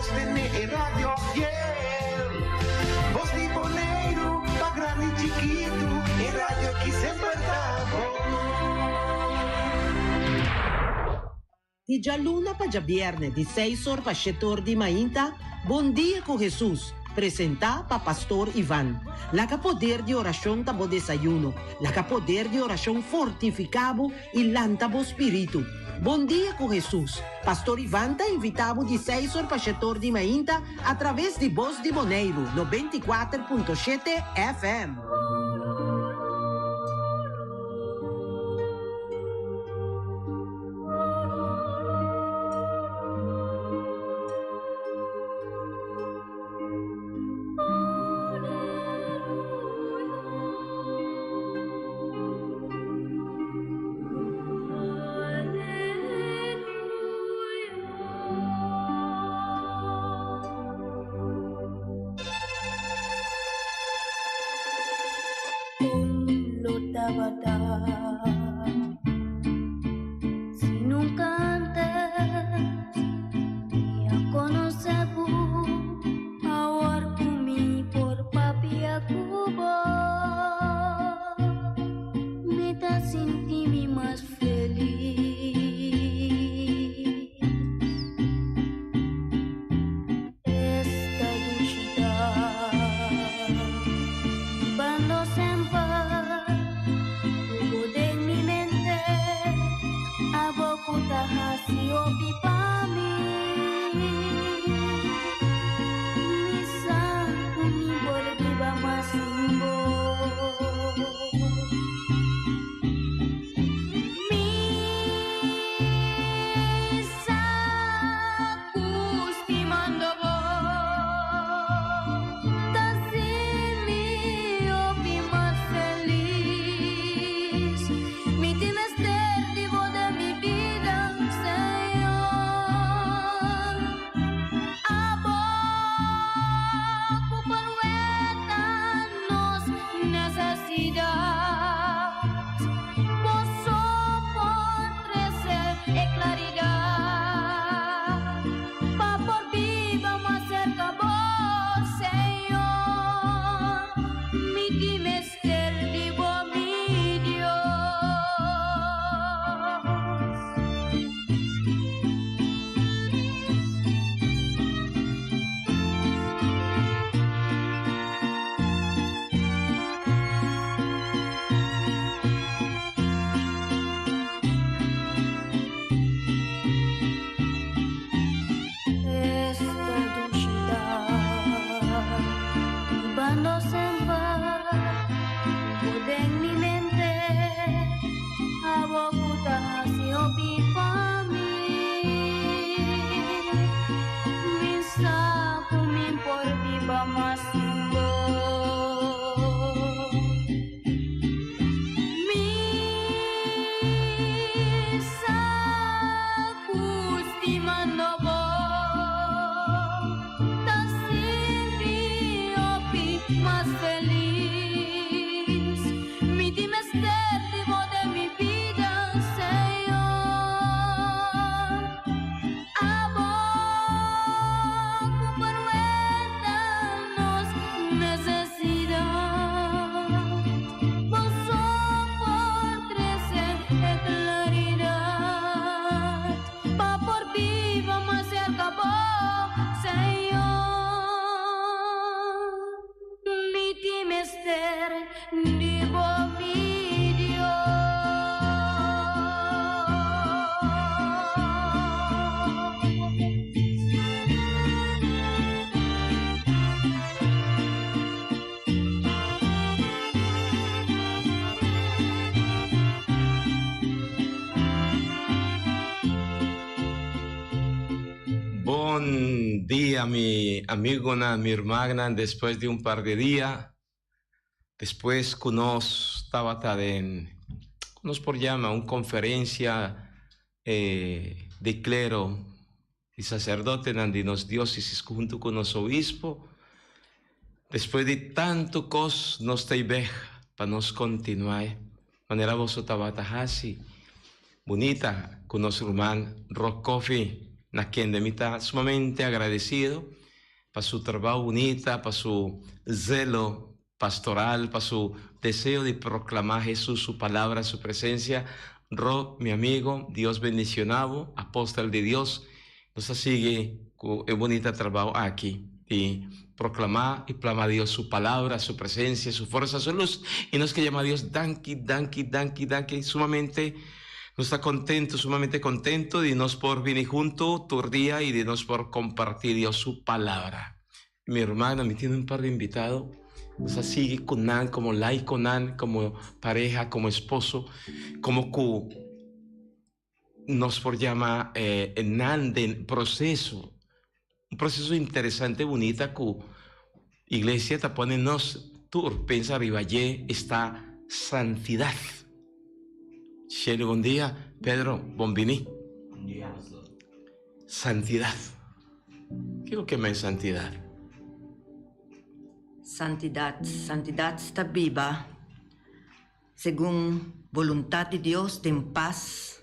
Sostené e radio fiel. Bos di Boneiru, pa grandi i chikitu, e radio ki semper ta bon. Di djaluna pa djabièrnè di seis or pa shete or di mainta, Bon Dia ku Hesus, presentá pa Pastor Ivan. Laga poder di orashon ta bo desayuno. Laga poder di orashon fortifiká bo i lanta bo spiritu. Bon Dia ku Hesus, Pastor Ivan ta invitá bo di seis or pa shete or di mainta atraves di Bos di Boneiru 94.7 FM. Kon lo tabata si nunka antes mi a konosé bo? Awor ku mi por papia ku bo, mi ta sinti mi mas felis. Esta dushi ta bibando semper ku bo den mi mente, abo ku ta hasi hopi pa mi. Mi sa ku mi por biba mas sin bo. Mi sa ku stimando bo ta hasi mi hopi mas felis. Mi tin mester di bo den mi bida, Señor. Abo ku por weta nos nesesidat, bo so por trese e klaridat pa por biba mas serka bo, Señor. Mi tin mester di bo, mi Dios. Esta dushi ta bibando semper ku bo den mi mente, abo ku ta hasi hopi pa mi. Mi sa ku mi por biba mas sin bo. Mi sa ku stimando bo ta sinti hopi mas felis. Mi tin mester di bo den mi bida, Señor. Abo ku por weta nos nesesidat, bo so por trese e klaridat, pa por biba mas serka bo, Señor. Mi tin mester di bo, mi Dios. Bon dia mi amigonan, mi hermannan, despues di un par di dia, despues ku nos tabata den, ku nos por yama un konferensia di klero di saserdotenan di nos diósesis huntu ku nos obispo, despues di tantu kos nos ta bèg pa nos kontinuá manera boso tabata hasi bunita ku nos ruman Rock Coffee. na kende mi ta sumamente agradecido pa su trabao bunita, pa su zelo pastoral, pa su deseo di proclama Jesus, su palabra, su presencia. Rob, mi amigo, Dios bendiciona bo, apostel di Dios. Nos ta sigui cu e bunita trabao aki di proclama y plama Dios su palabra, su presencia, su forsa, su luz. Y nos ke yama Dios danki, danki, danki, danki sumamente. Nos ta contento, sumamente contento di nos por bini hunto tur dia y di nos por comparti Dios su palabra. Mi hermano, mi tin un par di invitado. Nos a sigui cu nan como laiconan, como pareha, como esposo, como cu nos por yama nan den proceso. Un proceso interesante, bunita cu iglesia ta pone nos tur pensa riba dje, esta santidad. Shelley bon dia, Pedro bon bini. Bon dia pastor. Santidad. Kiko ke men santidad? Santidad, santidad ta biba segun boluntad di Dios den pas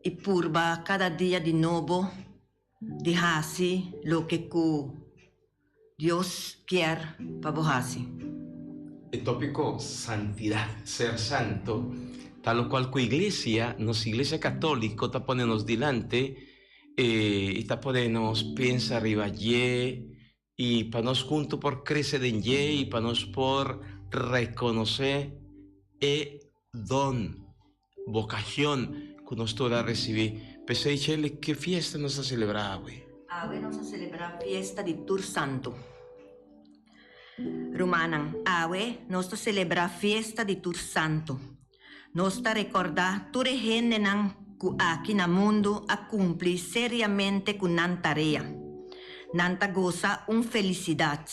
i purba kada dia di nobo di hasi loke ku Dios kier pa bo hasi. E tópiko santidat, ser santo, ta lokual ku iglesia, nos iglesia katóliko ta pone nos dilanti i ta pone nos pensa riba dje i pa nos huntu por krese den dje i pa nos por rekonosé e don, bokashon ku nos tur a risibí. P'esei, Shirley, ke fiesta nos ta selebrá awe? Awe nos ta selebrá fiesta di Tur Santu. Rumannan, awe nos ta selebrá fiesta di Tur Santu. Nos ta rekordá tur e hendenan ku aki na mundu a kumpli seriamente ku nan tarea. Nan ta gosa un felisidat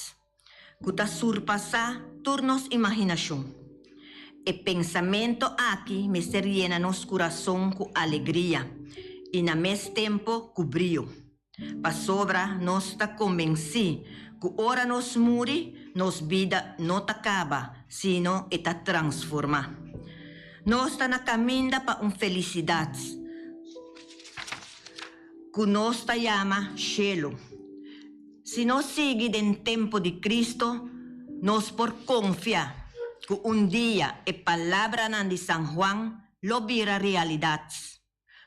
ku ta surpasá tur nos imaginashon. E pensamento aki mester yena nos kurason ku alegria i na mes tempo ku brio, pasobra nos ta kombensí ku ora nos muri, nos bida no ta kaba, sino e ta transformá. Nos ta na kaminda pa un felisidat ku nos ta yama shelu. Si nos sigui den tempu di Cristo, nos por confia cu un dia e palabranan di San Juan lo bira realidad.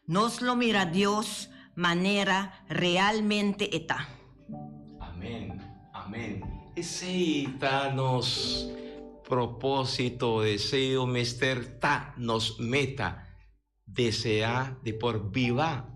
Nos lo mira Dios manera realmente e ta. Amen, amen. Esey ta nos proposito, deseo mester ta nos meta. Deseá di por biba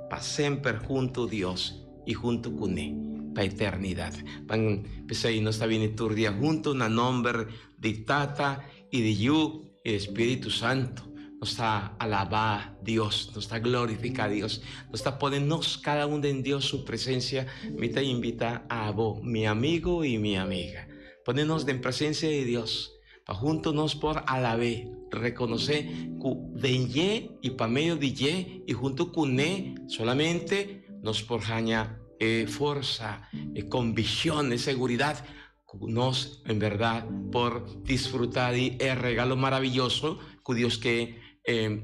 pa semper huntu Dios i huntu kuné pa eternidat. Ban p'esei nos ta bini tur dia huntu na nomber di Tata i di Yu i di Spiritu Santu. Nos ta alabá Dios, nos ta glorifiká Dios, nos ta pone nos kada un den Dios su presensia. Mi ta invitá abo, mi amigo i mi amiga, pone nos den presensia di Dios. Pa hunto nos por alab'é, rekonosé ku den dje i pa medio di dje i hunto kuné solamente nos por haña e forsa, e konvikshon, e seguridat ku nos en bèrdat por disfrutá di e regalo maraviyoso ku Dios ke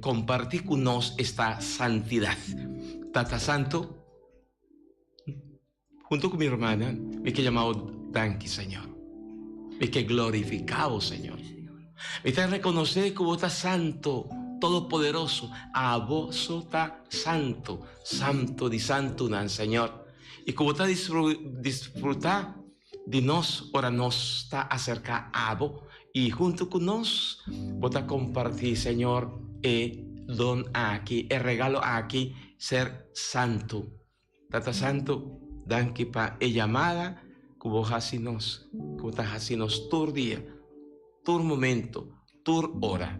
kompartí ku nos, esta santidat. Tata Santu. Hunto ku mi hermana mi ke yama bo danki Señor. Mi ke glorifica bo Señor. Mi ta reconoce ku bo ta santo, todopoderoso. Abo so ta santo, santo di santunan Señor. I ku bo ta disfruta di nos ora nos ta acerca abo i hunto ku nos bo ta comparti Señor e don aki, e regalo aki, ser santo. Tata Santu, danki pa e yamada ku bo hasi nos, ku bo ta hasi nos tur dia, tur momento, tur ora.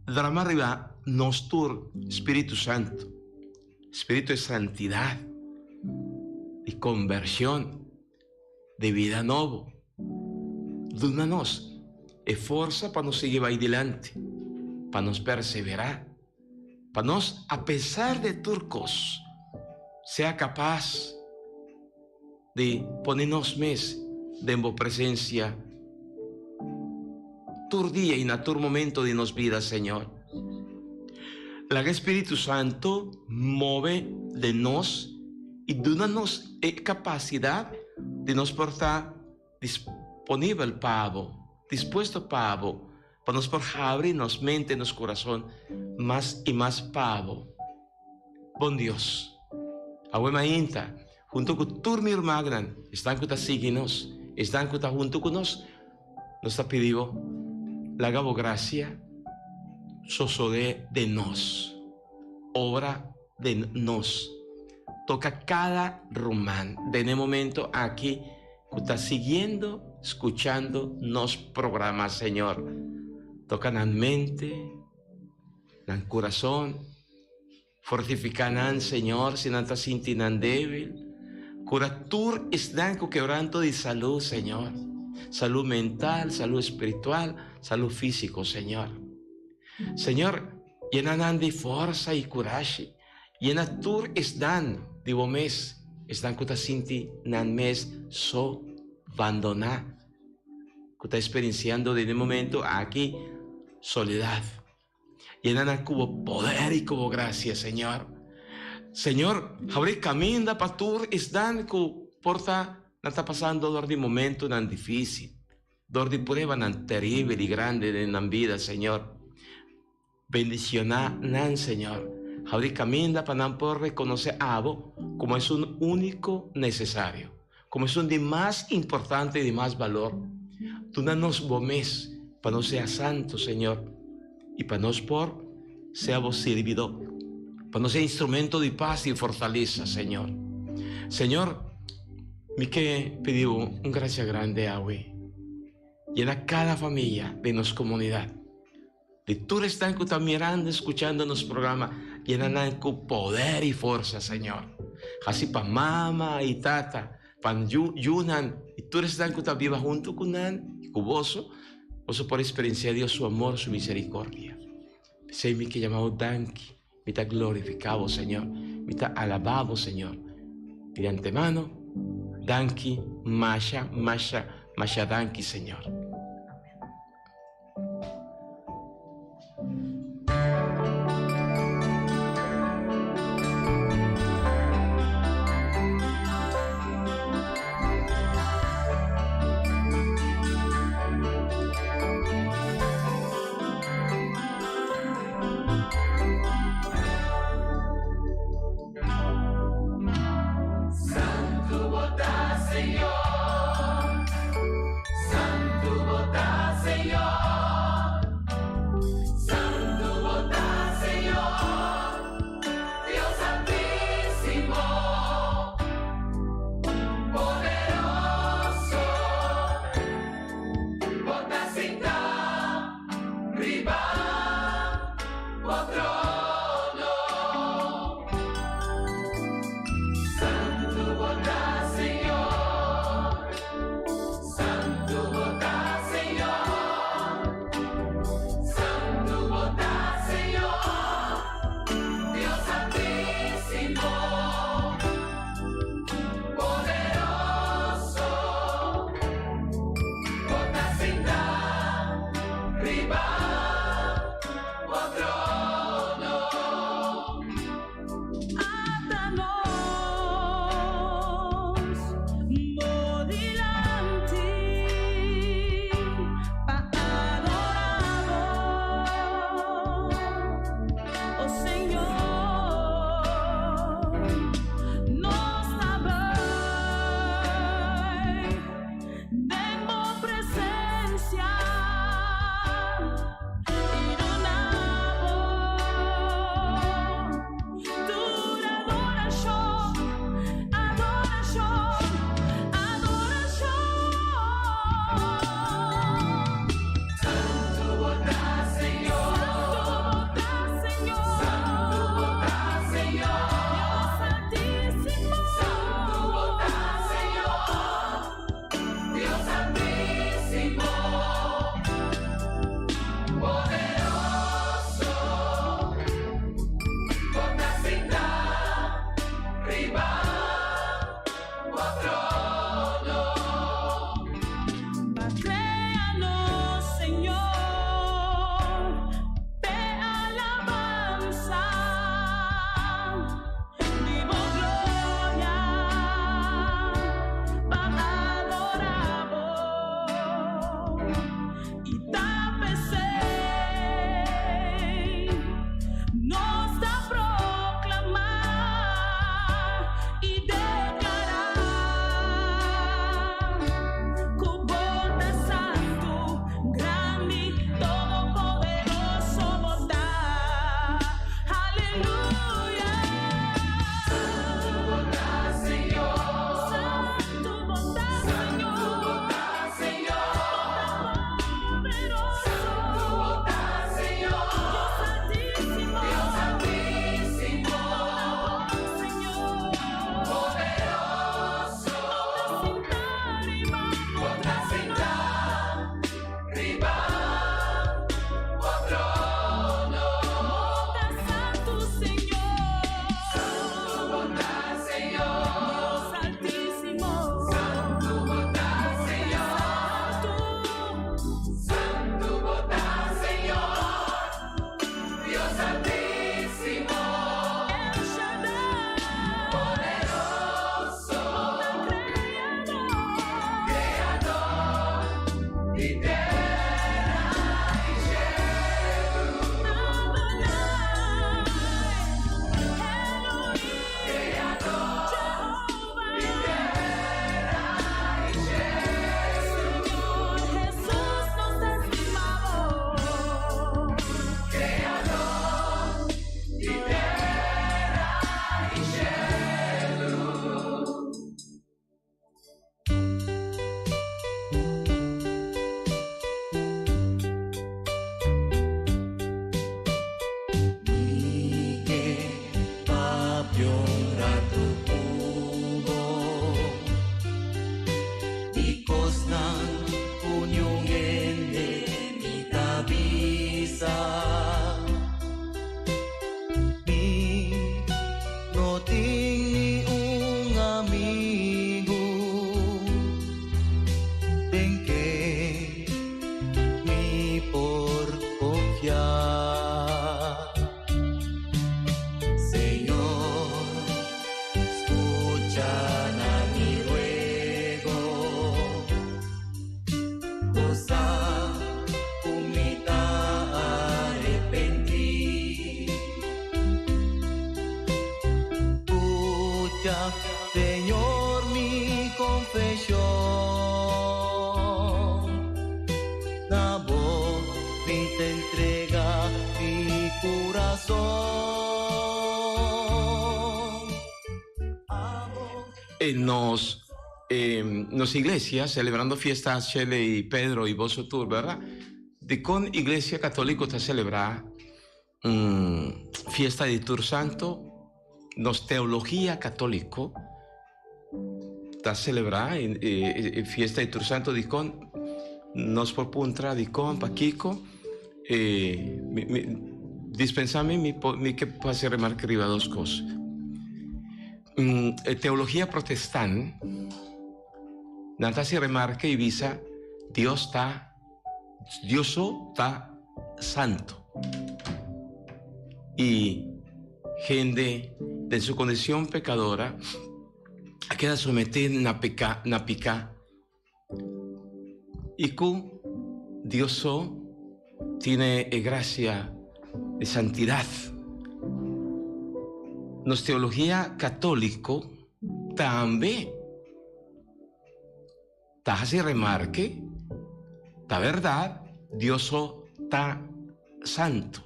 Drama riba nos tur Spiritu Santu, Spiritu e santidat, di kombershon, di bida nobo. Duna nos e forsa pa nos sigui bai dilanti, pa nos perseverá. Pa nos, apesar de tur kos, sea kapas di pone nos mes den bo presensia tur dia i na tur momento di nos bida, Señor. Laga e Spiritu Santu move den nos i duna nos e kapasidat di nos por ta disponibel pa bo, dispuesto pa bo, pa nos por habri nos mente, nos kurason mas i mas pa bo. Bon Dios, awe mainta, hunto ku tur mi rumannan, esnan ku ta sigui nos, esnan ku ta hunto ku nos, nos ta pidi bo, laga bo grasia sosodé den nos, obra den nos. Toka kada ruman den e momento aki ku ta siguiendo, skuchando nos programa, Señor. Toka nan mente, nan kurason. Fortifiká nan, Señor, si nan ta sinti nan débil. Kura tur esnan ku kebranto di salú, Señor. Salú mental, salú espiritual, salú físiko, Señor. Señor, yena nan di forsa i kurashi. Yena tur esnan di bo mes, esnan ku ta sinti nan mes so bandoná, ku ta eksperensiando den e momento aki soledat. Yena nan ku bo poder i ku bo grasia, Señor. Señor, habri kaminda pa tur esnan ku por ta nan ta pasando dor di momentunan difísil, dor di pruebanan teribel i grandi den nan bida, Señor. Bendishoná nan, Señor. Habri kaminda pa nan por rekonosé abo komo esun úniko nesesario, komo esun di mas importante i di mas balor. Duna nos bo mes pa nos sea santu, Señor, i pa nos por sea bo sirbidó, pa nos sea instrumento di pas i fortalesa, Señor. Señor, mi ke pidi bo un gracia grande awe. Yena kada famia den nos komunidat. Di tur esnan ku ta mirando i skuchando nos programa, yena nan ku poder i forsa, Señor. Hasi pa mama i tata, pa yunan i tur esnan ku ta biba huntu ku nan i ku boso, boso por eksperensiá Dios su amor, su miserikordia. P'esei mi ke yama bo danki, mi ta glorifiká bo, Señor, mi ta alabá bo, Señor. I di antemano, danki, masha, masha, masha danki, Señor. Santu bo ta Señor, Santu bo ta Señor, Santu bo ta Señor, Dios Santísimo, poderoso, bo ta sintá riba bo trono. Santu bo ta Señor, Santu bo ta Señor, Santu bo ta Señor, Dios Santísimo, poderoso, bo ta sintá riba. Papia un ratu ku bo di kosnan ku niun hende mi ta bisa. Mi no tin ni un amigu den ken mi por konfia. Señor, skucha na mi ruego. Bo sa ku mi ta arepentí. Skucha, Señor, mi konfeshon. Na bo mi ta entrega mi kurason. E nos nos iglesia celebrando fiesta Shelley y Pedro y boso tur, verdad? Dikon iglesia católico ta celebra fiesta di tur santo? Nos teologia católico ta celebra e fiesta di tur santo dikon? Nos por puntra dikon, pakiko? Dispensa mi, mi ke hasi remarke riba dos kos. E teologia protestant nan ta hasi remarke i bisa Dios ta Dios so ta santo i hende den su kondishon pekadora a keda sometí na peka na piká. I ku Dios so tine e grasia di santidat. Nos teologia katóliko tambe ta hasi remarke, ta bèrdat, Dios so ta santu.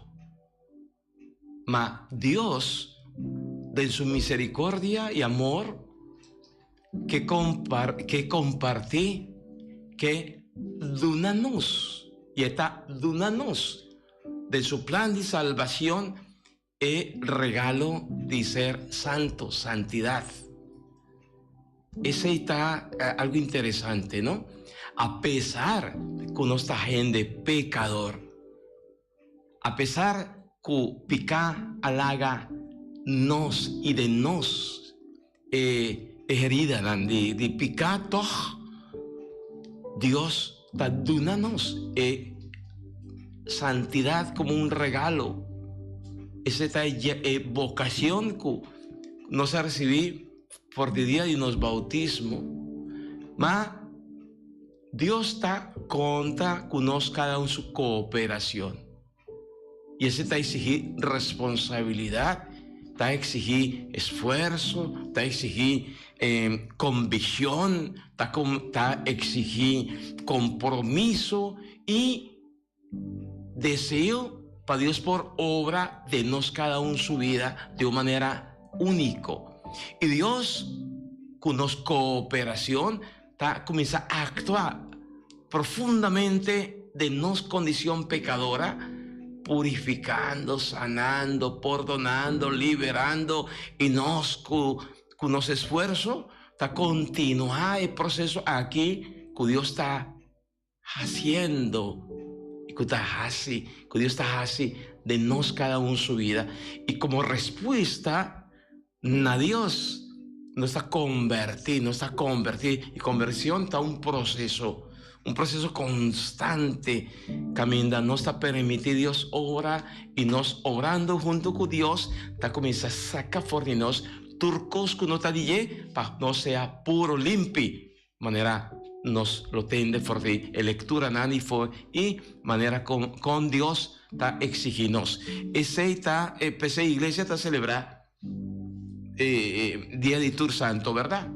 Ma Dios, den su misericordia i amor, ke ke kompartí, ke duna nos, i e ta duna nos, den su plan di salbacion, e regalo di ser santo, santidad. Esei ta algo interesante, no? A pesar ku nos ta hende pecador, Apesar ku piká a laga nos i den nos e heridanan di piká, tòg Dios ta duna nos e santidat komo un regalo. Esei ta e bokashon ku nos a risibí for di dia di nos boutismo. Ma. Dios ta konta ku nos kada un su kooperacion. I esei ta eksigí responsabilidat, ta eksigí esfuerso, ta eksigí konvikshon, ta ta eksigí kompromiso i deseo pa Dios por obra den nos kada un su bida di un manera úniko. I Dios ku nos kooperacion ta kuminsá aktua profundamente den nos kondishon pekadora, purifikando, sanando, pordonando, liberando, i nos ku ku nos esfuerso ta kontinuá e proseso aki ku Dios ta hasiendo i ku ta hasi, ku Dios ta hasi den nos kada un su bida. I komo respuesta na Dios nos ta konbertí, nos ta konbertí. I konbershon ta un proseso, un proseso konstante kaminda nos ta permití Dios obra i nos obrando huntu ku Dios ta kuminsá saka for di nos tur kos ku no ta di dje pa nos sea puro, limpi. Manera nos lo tende for di e lecturanan y for y manera con con Dios ta exigi nos. Esey ta e p'esey iglesia ta celebra e dia di tur santo, berdad?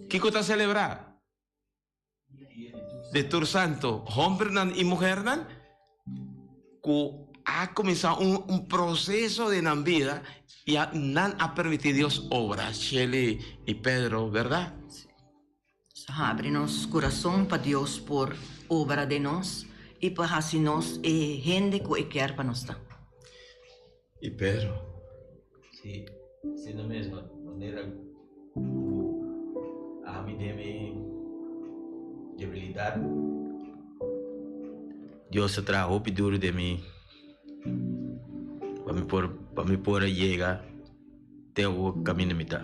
Kico ta celebra di tur santo? Hombernan y muhernan cu a cuminsa un un proceso den nan bida y a nan a permiti Dios obra, Shelly y Pedro, verdad? Sí. Nos a habri nos curason pa Dios por obra den nos y pa haci nos e hende cu e kier pa nos ta. Y Pedro? Sí. Asina mes, manera ku ami den mi debilidat, Dios a traha hopi duru den mi pa mi por pa mi por a yega te awor kaminda mi ta.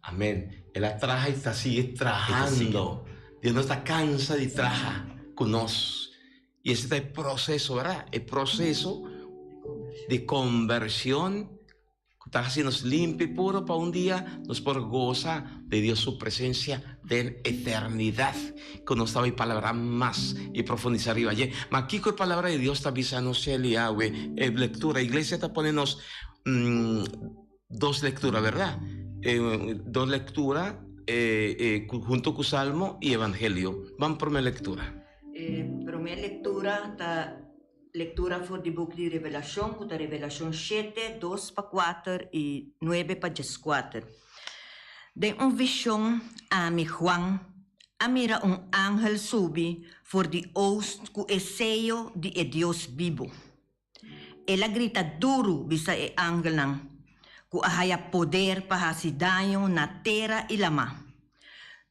Amen. El a traha i ta sigui trahando. Dios no ta kansa di traha ku nos. I ese ta e proseso, bèrdat? E proseso di kombershon ku ta hasi nos limpi i puro pa un dia nos por gosa di Dios su presensia den eternidat. Ku nos ta bai palabrá mas i profundisá riba dje. Ma kiko e Palabra di Dios ta bisa nos, Shelly, awe? E lektura, iglesia ta pone nos dos lektura, bèrdat? Dos lektura hunto ku Salmo i Evangelio. Ban promé lektura. E promé lektura ta lektura for di buki di Revelashon, ku ta Revelashon shete, dos pa kuater i nuebe pa dieskuater. Den un vishon, ami, Juan, a mira un angel subi for di oost ku e seyo di e Dios bibu. El a grita duru bisa e angelnan ku a haya poder pa hasi daño na tera i lamá,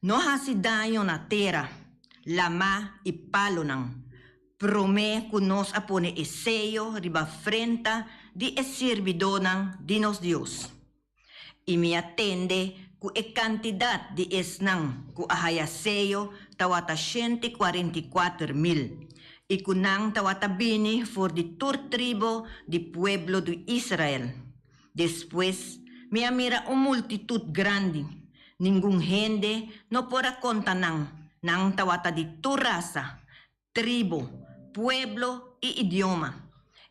No hasi daño na tera, lamá i palonan, promé ku nos a pone e seyo riba frenta di e sirbidónan di nos Dios. I mi a tende ku e kantidat di esnan ku a haya seyo tawata 144.000, i ku nan tawata bini for di tur tribo di pueblo di Israel. Despues mi a mira un multitut grandi, ningun hende no por a konta nan, nan tawata di tur rasa, tribo, pueblo i idioma,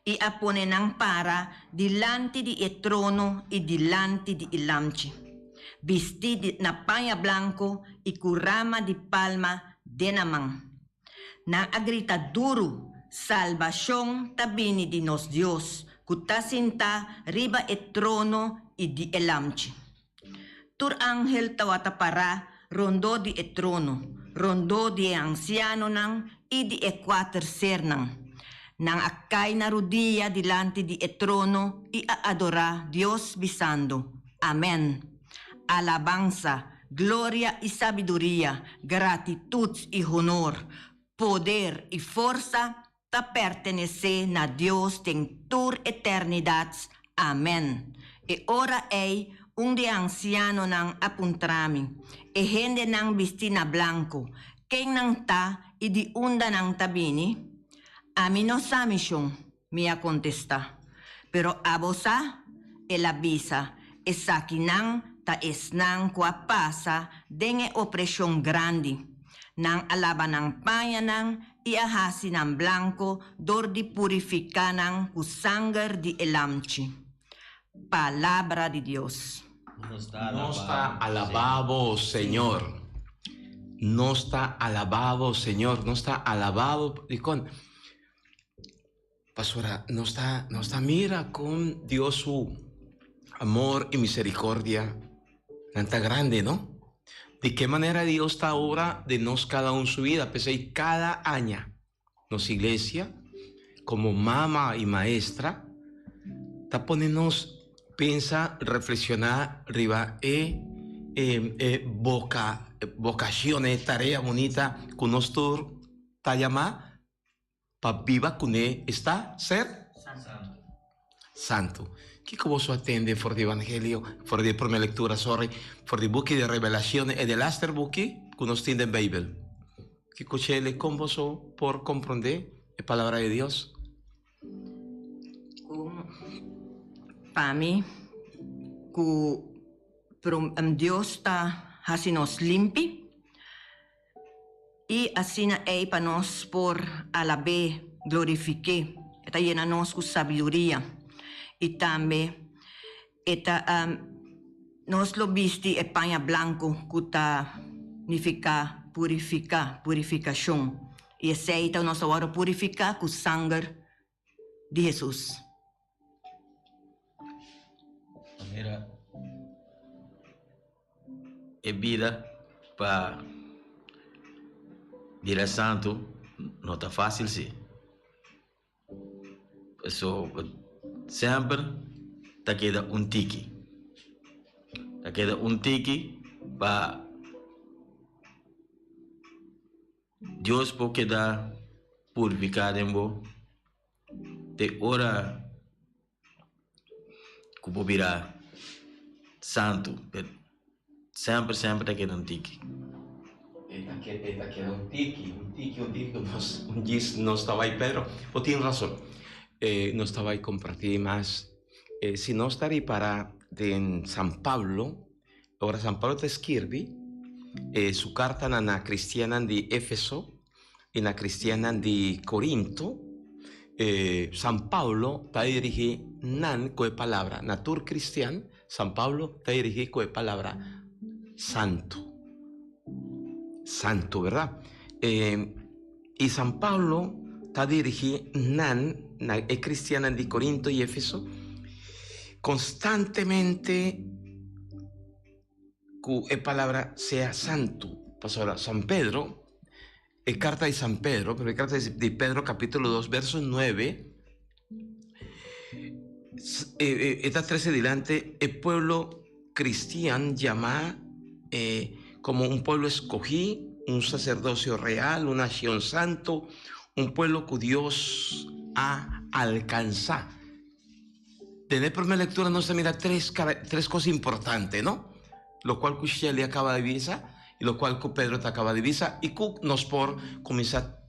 i a pone nan para dilanti di e trono i dilanti di e Lamchi, bistí di na paña blanko i ku rama di palma den nan man. Nan a grita duru, Salbashon ta bini di nos Dios ku ta sintá riba e trono i di e Lamchi. Tur angel tawata pará rondó di e trono, rondó di e ansianonan i di e kuater sernan. Nan a kai na rudia dilanti di e trono i a adorá Dios, bisando, Amèn! Alabansa, gloria i sabiduria, gratitut i honor, poder i forsa ta pertenesé na Dios den tur eternidat. Amèn. E ora ei un di e ansianonan a puntra mi, E hendenan bistí na blanku, ken nan ta i di unda nan ta bini? Ami no sa, mi shon, mi a kontestá. Pero abo sa? El a bisa, Esakinan ta esnan ku a pasa den e opreshon grandi. Nan a laba nan pañanan i a hasi nan blanko dor di purifiká nan ku sanger di e Lamchi. Palabra di Dios. Nos ta alabá bo, Señor. Nos ta alabá bo, Señor. Nos ta alabá bo. Dikon? Pasobra nos ta, nos ta mira kon Dios su amor i misericordia nan ta grandi, no? Di ke manera Dios ta obra den nos kada un su vida? P'esei kada aña nos iglesia komo mama i maestra ta pone nos pensa, reflekshoná riba e e boka bokashon, e tarea bunita ku nos tur ta yamá Pa biba kuné esta ser santu. Kiko boso a tende for di Evangelio, for di e promé lektura, sorry, for di buki di Revelacion, e delaster buki ku nos tin den Beibel? Kiko chele, kon boso por komprondé e Palabra di Dios? Kon pa mi ku Dios ta hasi nos limpi? I asina ei pa nos por alab'é, glorifik'é. E ta yena nos ku sabiduria. I tambe e ta nos lo bisti e paña blanku ku ta nifiká purifiká, purifikashon. I esei ta nos a wòrdu purifiká ku sanger di Hesus. Manera e bida pa bira santu no ta fácil si. Pasobra semper ta keda un tiki. Ta keda un tiki pa Dios por keda purifiká den bo te ora ku bo bira santu. Pero semper semper ta keda un tiki. E ta e ta keda un tiki, un tiki, un tiki ku nos un djis nos ta bai pero bo tin rason. Nos ta bai kompartí mas. Si nos ta ripará den San Pablo, ora San Pablo ta skirbi su kartanan na kristiannan di Efeso i na kristiannan di Korinto, San Pablo ta dirigí nan ku e palabra, na tur kristian, San Pablo ta dirigí ku e palabra santu. Santu, bèrdat? I San Pablo ta dirigí nan na e kristiannan di Korinto i Efeso konstantemente ku e palabra sea santu. Pasobra San Pedro, e karta di San Pedro, primer karta di Pedro kapítulo dos verso nuebe, e ta trese dilanti e pueblo kristian yamá komo un pueblo eskogí, un saserdosio real, un nashon santu, un pueblo ku Dios a alkansá. Den e promé lektura nos ta mira tres tres kos importante, no? Lokual ku Shelley a kaba di bisa i lokual ku Pedro ta kaba di bisa i ku nos por kuminsá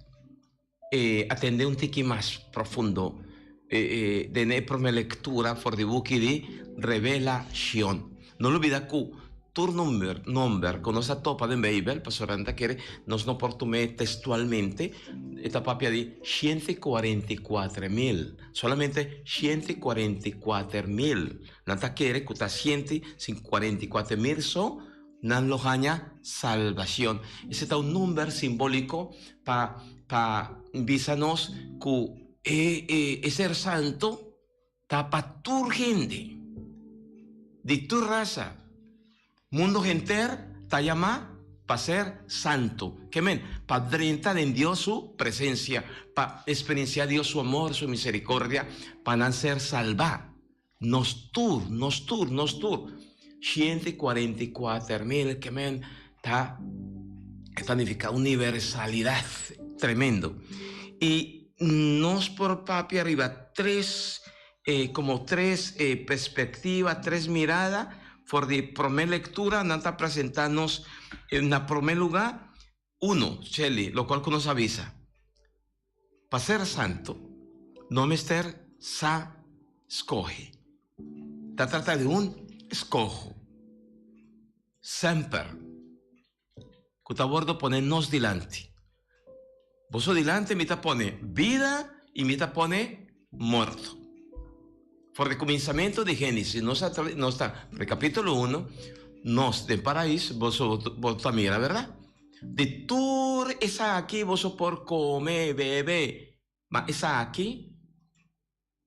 atendé un tiki mas profundo den e promé lektura for di buki di Revelashon. No lubida ku tur number nomber ku nos a topa den Beibel, pasobra nan ta kere nos no por tum'é testualmente, e ta papia di 144 mil, solamente 144 mil. Nan ta kere ku ta 144 mil so nan lo haña salbashon. Esei ta un number simbóliko pa pa bisa nos ku e e e ser santu ta pa tur hende, di tur rasa. Mundu henter ta yamá pa ser santu. Ke men? Pa drenta den Dios su presensia, pa eksperensiá Dios su amor, su miserikordia, pa nan ser salbá. Nos tur, nos tur, nos tur, 144 mil, ke men ta ta nifiká universalidat tremendo. I nos por papia riba tres, komo tres perspektiva, tres mirada for di promé lektura. Nan ta presentá nos na promé lugá, uno, Shelly, lokual ku nos a bisa. Pa ser santu, no mester sa skohe. Ta trata di un eskoho semper ku ta wordo pone nos dilanti. Boso dilanti mi ta pone bida i mi ta pone morto. For di kuminsamentu di Génesis, nos a nos ta for di kapítulo uno, nos den paraís, boso bo ta mira, bèrdat? Di tur esaki boso por kome, bebe, ma esaki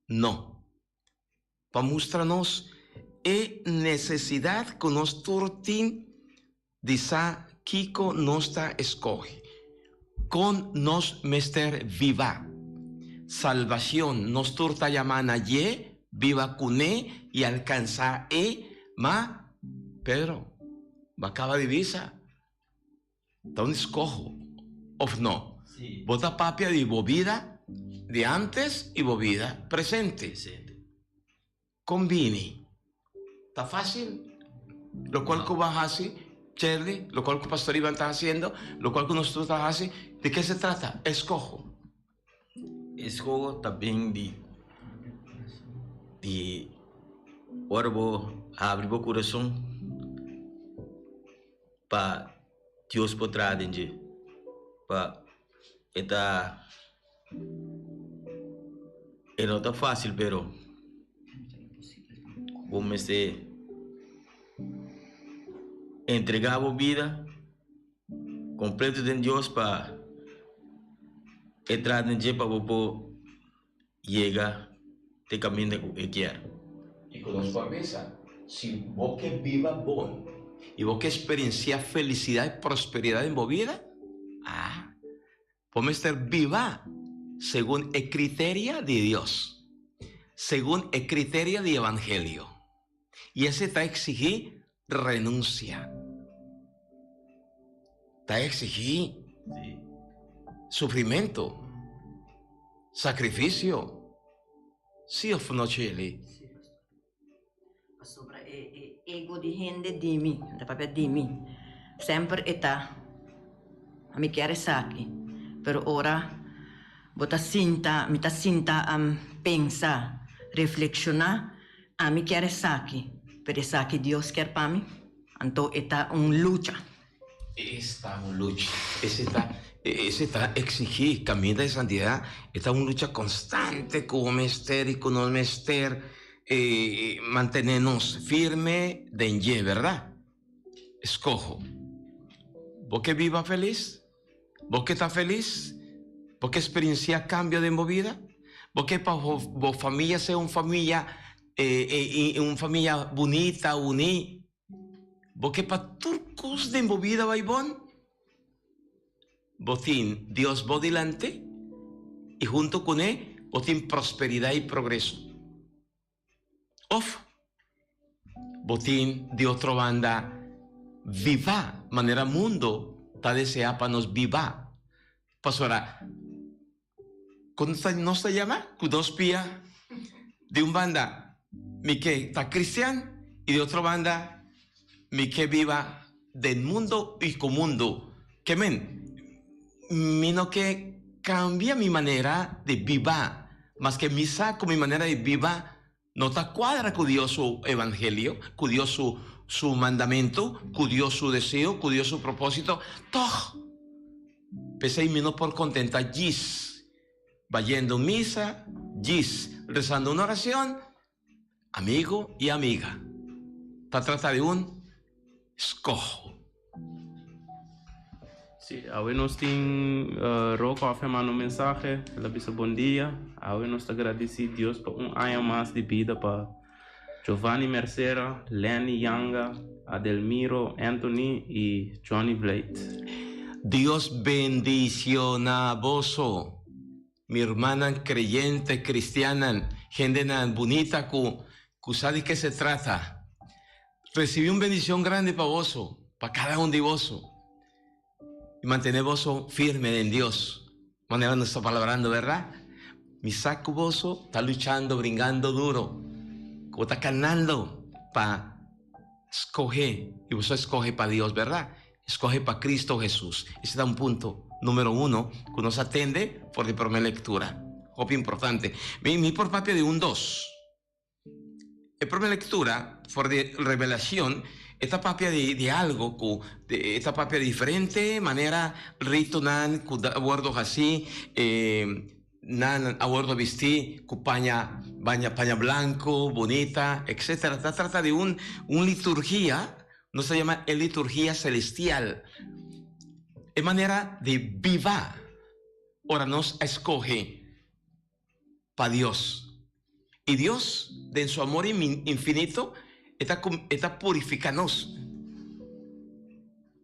no. Pa mustra nos e nesesidat ku nos tur tin di sa kiko nos ta eskohe, kon nos mester biba. Salbacion, nos tur ta yama na dje, biba kuné i alkansá e, ma Pedro, bo a kaba di bisa, ta un eskoho of no? Bo ta papia di bo bida di antes i bo bida presente. Kon bini? Ta fácil? Locual cu bo a haci, Shirley, locual cu Pastor Ivan ta haciendo, locual cu nos tur ta haci, di ke se trata? Escoho. Escoho ta bin di di ora bo habri bo curason pa Dios por traha den dje, pa e ta. E no ta fácil pero bo mester entregá bo bida completo den Dios pa e traha den dje pa bo por yega te caminda cu e kier. I ku nos por bisa, si bo ke biba bon i bo ke experiencia felicidad i prosperidad den bo bida, ah, Bo mester biba segun e criteria di Dios, segun e criteria di Evangelio. Y esey ta exigi Renunsia. Ta exigí sufrimentu, sacrificio. Sí of no, Shirley? Sí, pastor. Pasobra e e ego di hende di mi, ta papia di mi, semper e ta, mi kier esaki, pero ora bo ta sinta, mi ta sinta pensa, reflexiona, ami kier esaki, pero esaki Dios kier pa mi? Anto e ta un lucha. Esta un lucha. Ese ta, ese ta exigí caminda di santidad. E ta un lucha constante cu bo mester y cu nos mester mantene nos firme den dje, verdad? Escoho. Bo ke biba feliz? Bo ke ta feliz? Bo ke experiencia cambio den bo bida? Bo ke pa bo familia sea un familia, un familia bunita, uní? Bo ke pa tur kos den bo bida bai bon? Bo tin Dios bo dilanti i huntu kuné bo tin prosperidat i progreso. Òf bo tin di otro banda biba manera mundu ta deseá pa nos biba? Pasobra Kon nos ta yama? Ku dos pia. Di un banda mi ke ta kristian i di otro banda mi ke biba den mundo i ku mundo. Ke men, mi no ke kambia mi manera di biba, maske mi sa ku mi manera di biba no ta kuadra ku Dios su evangelio, ku Dios su su mandamentu, ku Dios su deseo, ku Dios su propósito, tòg p'esei mi no por kontentá djis bayendo misa, djis rezando un oracion. Amigo i amiga, ta trata di un skoho. Sí, awe nos tin Rocco a manda un mensahe, el a bisa bon dia, awe nos ta gradisí Dios pa un aña mas di bida pa Giovanni Mercera, Lenny Yanga, Adelmiro Anthony y Johnny Vlijt. Dios bendiciona boso mi hermanan creyente cristiannan, hendenan bunita cu cu sa di ke se trata. Recibi un bendicion grandi pa boso, pa cada un di boso. Y mantene boso firme den Dios, manera nos ta palabrando, verdad? Mi sa cu boso ta luchando, bringando duro, cu bo ta canando pa scoge, y boso a scoge pa Dios, verdad? Scoge pa Cristo Jesus. Ese ta un punto numero uno cu nos atende for di prome lectura. Hopi importante. Mi mi por papia di un dos. E prome lectura for di Revelacion e ta papia di di algo cu e ta papia di diferente manera ritonan cu a wordo haci e nan a wordo bisti cu paña baña paña blanco bunita etcetera. Ta trata di un un liturgia. Nos ta yama e liturgia celestial, e manera di biba ora nos a escoge pa Dios. Y Dios, den su amor infinito, e ta e ta purifica nos.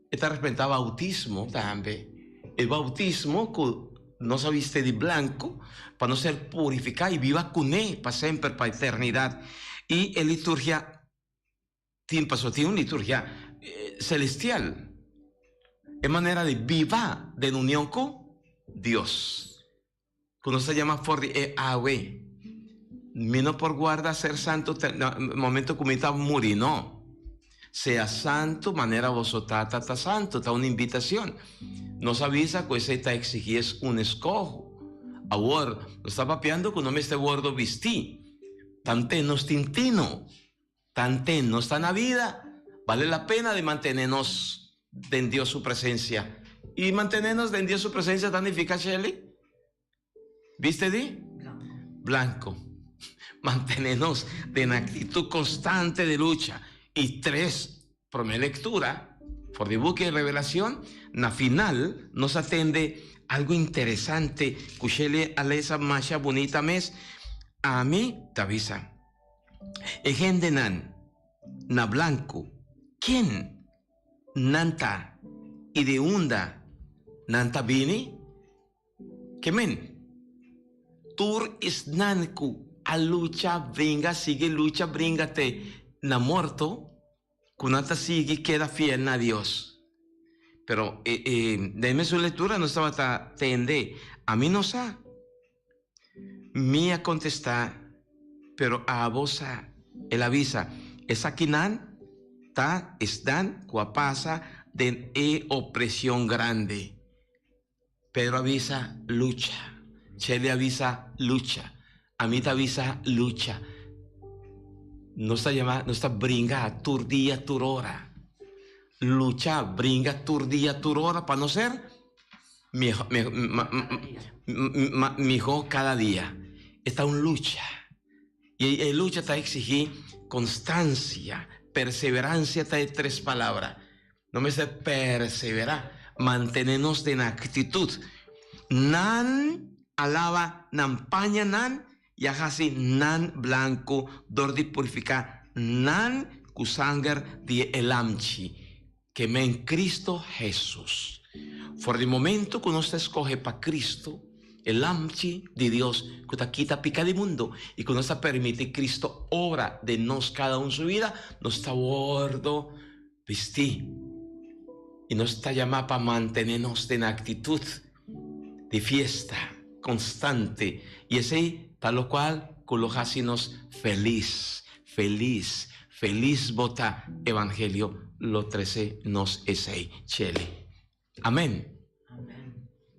E ta representa bautismo tambe. E bautismo cu nos a bisti di blanco pa nos ser purifica y biba cune pa semper, pa eternidad. Y e liturgia. Tin pasobra tin un liturgia celestial, e manera di biba den union cu Dios, cu nos ta yama for di e awe. Mi no por guarda ser santo te na momento cu mi ta muri, no. Sea santo manera boso Tata ta santo, ta un invitacion. Nos a bisa cu esey ta exigi es un escoho. Awor, nos ta papiando cu no mester wordo bisti, tante nos tin tino. Tanten nos ta na bida, bale la pena di mantene nos den Dios su presencia. Y mantene nos den Dios su presencia ta nifica, Shelly? Biste di? Blanco. Mantene nos den actitud constante di lucha. Y tres, prome lectura, for di buki Revelacion, na final nos a tende algo interesante cu Shelly a lesa masha bunita mes. Ami ta bisa. E hendenan na blanku, ken nan ta i di unda nan ta bini? Ke men, tur esnan ku a lucha, bringa, sigui lucha, bringa te na morto. Ku nan ta sigui keda fiel na Dios. Pero e e den mesun lectura nos tabata tende, Ami no sa. Mi a contesta, Pero abo sa. El a bisa, Esakinan ta esnan cu a pasa den e opresion grandi. Pedro a bisa, Lucha. Shirley a bisa, Lucha. Ami ta bisa, Lucha. Nos ta yama, nos ta bringa tur dia, tur ora. Lucha, bringa tur dia, tur ora pa no ser miho cada dia. E ta un lucha. Y e lucha ta exigi constancia, perseverancia ta e tres palabra. No mester perseverá, mantené nos den aktitut. Nan a laba nan pañanan i a hasi nan blanku dor di purifiká nan ku sanger di e Lamchi, ke men Kristu Hesus. For di momentu ku nos ta skohe pa Kristu, e Lamchi di Dios ku ta kita pika di mundu, i ku nos ta permití Kristu obra den nos kada un su bida, nos ta wòrdu Bisti i nos ta yamá pa mantené nos den aktitut di fiesta konstante, i esei ta lokual ku lo hasi nos felis, felis, felis bo ta, Evangelio lo trese nos esei, Cheli. Amen.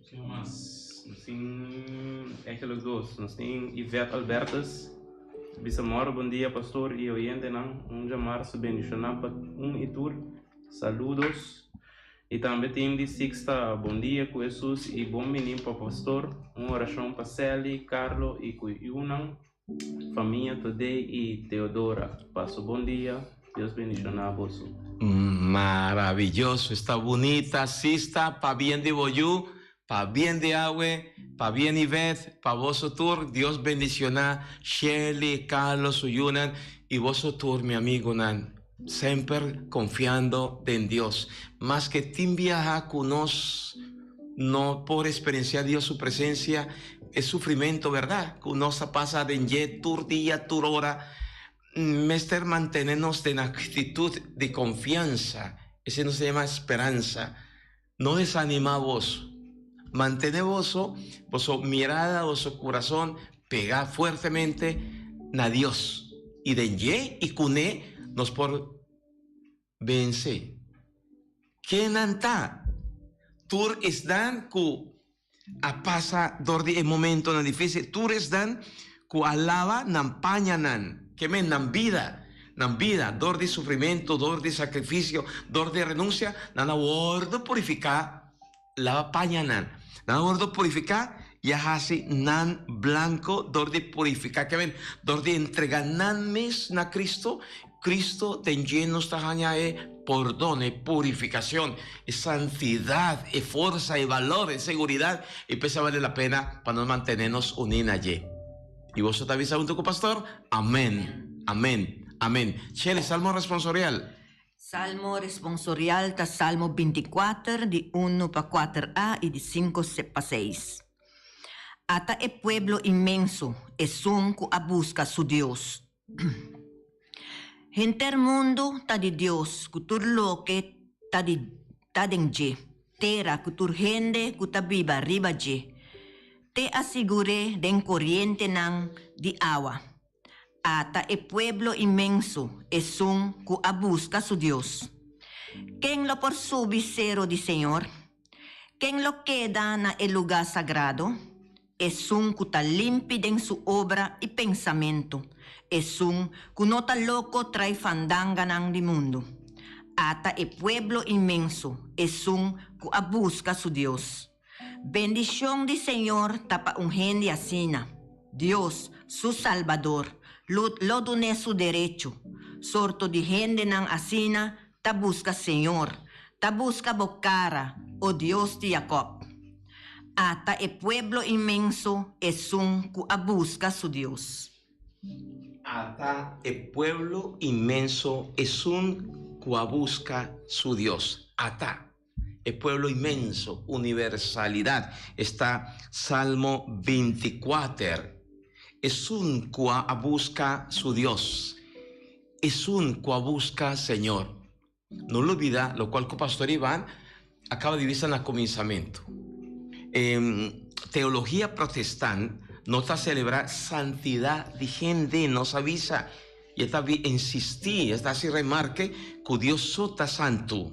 Sin mas, nos tin eigenlijk dos. Nos tin Yvette Albertus. Bisa moro bon dia pastor y oyentenan. Un djamarso bendiciona pa un y tur. Saludos. Y tambe tin di Sixta bon dia cu Hesus y bon bini pa pastor. Un oracion pa Sally, Carlo y cu yunan. Famia Todey y Teodora paso bon dia Dios bendiciona boso. Maravilloso esta bunita sista pa bien di bo yu pa bien di awe pa bien Ivette pa boso tur Dios bendiciona Sherly Carlos su yunan y boso tur mi amigonan semper confiando den Dios maske tin biaha cu nos no por experiencia Dios su presencia e sufrimento verdad cu nos ta pasa den dje tur dia tur ora mester mantene nos den actitud di confianza esey nos ta yama speranza no desanima boso mantene boso boso mirada boso curazon pega fuertemente na Dios y den dje y cune nos por Vense. Ken nan ta? Tur esnan ku a pasa dor di e momentonan difísil, tur esnan ku a laba nan pañanan, ke men nan bida, nan bida dor di sufrimentu, dor di sakrifisio, dor di renunsia, nan a wòrdu purifiká, laba pañanan. Nan a wòrdu purifiká i a hasi nan blanko dor di purifiká, ke men dor di entregá nan mes na Kristu Cristo den dje nos ta haña e pordon, e purificacion, e santidad, e forsa, e balor, e seguridad, y p'esei bale la pena pa nos mantene nos uní na dje. Y boso ta bisa hunto cu pastor, Amen, amen, amen. Shelley, Salmo responsorial. Salmo responsorial ta Salmo binticuater, di unu pa cuater a y di cinco pa seis. Ata e pueblo inmenso, esun cu a busca su Dios. Henter mundu ta di Dios ku tur loke ta di ta den dje, tera ku tur hende ku ta biba riba dje. Te a sigur'é den korientenan di awa. Ata e pueblo inmenso, esun ku a buska su Dios. Ken lo por subi sero di señor? Ken lo keda na e lugá sagrado? Esun ku ta limpi den su obra i pensamentu, esun ku no ta loko trai fandanganan di mundu. Ata e pueblo inmenso, esun ku a buska su Dios. Bendishon di Señor ta pa un hende asina. Dios, su Salbador, lo lo dun'é su derecho. Sorto di hendenan asina ta buska Señor, ta buska bo kara, o Dios di Jakòb. Ata e pueblo inmenso esun ku a buska su Dios. Ata e pueblo inmenso esun ku a buska su Dios. Ata e pueblo inmenso, universalidat, esta Salmo bintikuater, esun ku a buska su Dios, esun ku a buska Señor. No lubida locual cu Pastor Ivan a caba di bisa na cuminsamento. Teologia protestant no ta celebra santidad di hende, nos a bisa y e ta insisti, e ta haci remarke cu Dios so ta santo.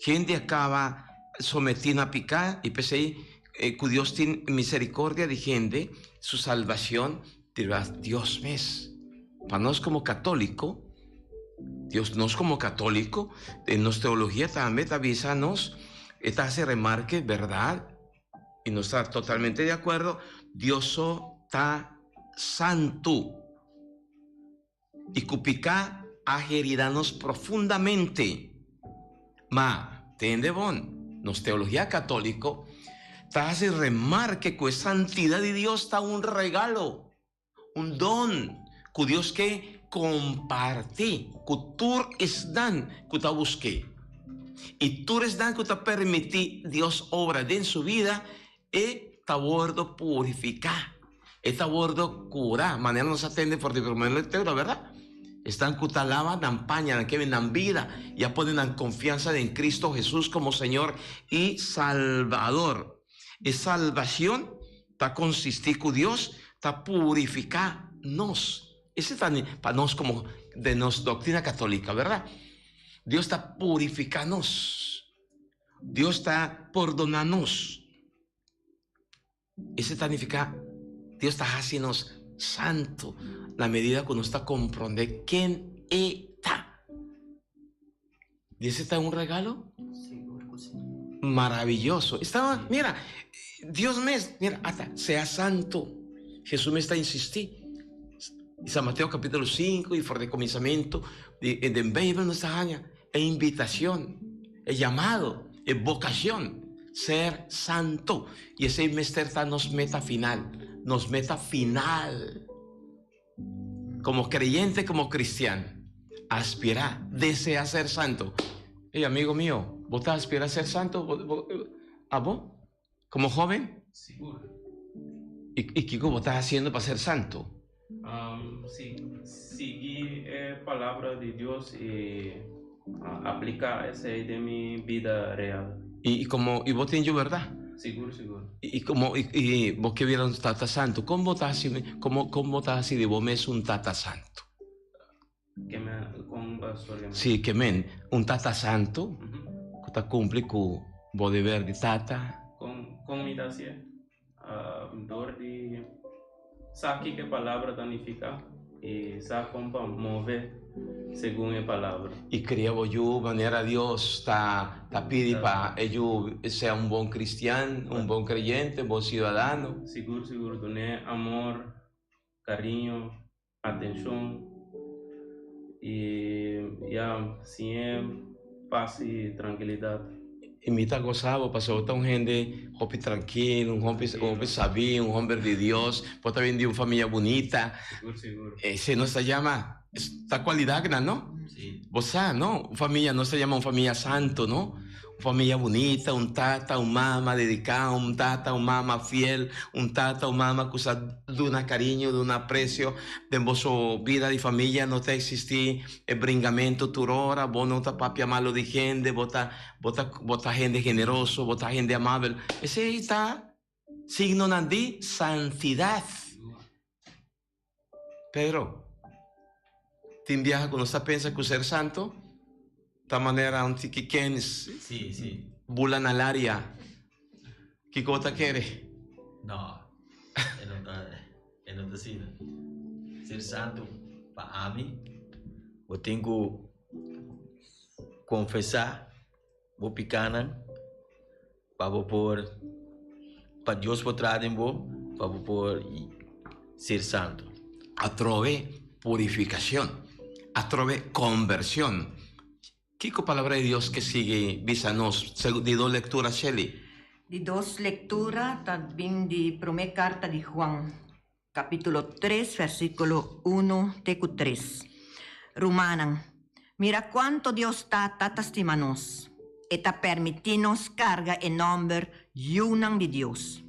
Hende a caba someti na pica y p'esey cu Dios tin misericordia di hende, su salbacion Dirá Dios mes. Pa nos como católico, Dios, nos como católico, den nos teología tambe ta bisa nos, e ta haci remarke, berdad, y nos ta totalmente de acuerdo, Dios so ta santu. Y cu pica a herida nos profundamente. Ma, tende bon, nos teologia católico ta haci remarke cu e santidad di Dios ta un regalo, un don cu Dios ke comparti cu tur esnan cu ta busque. Y tur esnan cu ta permiti Dios obra den su vida, e ta wordo purifica, e ta wordo cura, manera nos a tende for di primer lectura, verdad? Esnan cu ta laba nan paña, nan keme nan bida y a pone nan confianza den Cristo Jesús como Señor y Salvador. E salvacion ta consisti cu Dios ta purifica nos. Ese ta pa nos como den nos doctrina catolica, verdad? Dios ta purifica nos. Dios ta pordona nos. Esei ta nifiká Dios ta hasi nos santu na medida ku nos ta komprondé ken E ta. I esei ta un regalo maraviyoso. Esta, mira, Dios mes, mira, ata, sea santu. Hesus mes ta insistí. San Mateo kapítulo sinku i for di kuminsamentu di den Beibel nos ta haña E invitacion, e llamado, e vocacion, ser santo. Y esey mester ta nos meta final, nos meta final. Como creyente, como cristian, aspira, desea ser santo. Ey, amigo mio, bo ta aspira ser santo? Abo? Como joven? Sigur. Y, y kiko bo ta haciendo pa ser santo? Um, si, sigui e palabra di Dios y uh, aplica esey den mi bida real. Y, y como, y bo tin yu, verdad? Sigur, sigur. Y, y como, y, y bo ke bira un tata santo, con bo ta haci, como, con bo ta haci di bo mes un tata santo? Ke men, con pastor ke men? Sí, ke men, un tata santo, ku ta kumpli ku bo deber di tata. Kon, kon mi ta hasié? Dor di sa kiko e palabra ta nifiká i sa kon pa move segun e palabra. I kria bo yu manera Dios ta ta pidi pa e yu sea un bon kristian, un bon kreyente, un bon siudadano. Sigur, sigur, dun'é amor, kariño. Atencion y ya siñe paz y tranquilidad. Y mi ta goza bo pasobra bo ta un hende hopi trankil, un homber un homber sabí, un homber di Dios, bo ta bini di un famia bunita. Sigur, sigur. Ese nos ta yama, ta cualidadnan, no? Si. Bo sa, no? Un famia, nos ta yama un famia santo, no? Un famia bunita, un tata, un mama dediká, un tata, un mama fiel, un tata, un mama ku sa duna kariño, duna apresio. Den boso bida di famia no ta eksistí e bringamentu tur ora, bo no ta papia malu di hende, bo ta bo ta bo ta hende generoso, bo ta hende amabel. Esei ta signonan di santidat. Pero, tin biaha ku nos ta pensa ku ser santu ta manera un tiki kens Sí, sí. bula na laria. Kiko bo ta kere? No, e no ta, e no ta asina. Ser santu pa ami, bo tin ku konfesá bo pikánan pa bo por, pa Dios por traha den bo, pa bo por ser santu. Atrobe purifikashon, atrobe konvershon. Kiko Palabra di Dios ke sigui bisa nos segun di dos lektura, Shelly? Di dos lektura ta bin di promé karta di Juan, Capítulo tres, versículo uno te cu tres. Rumannan, mira cuanto Dios Tata ta stima nos. E ta permití nos carga e nomber Yunan di Dios.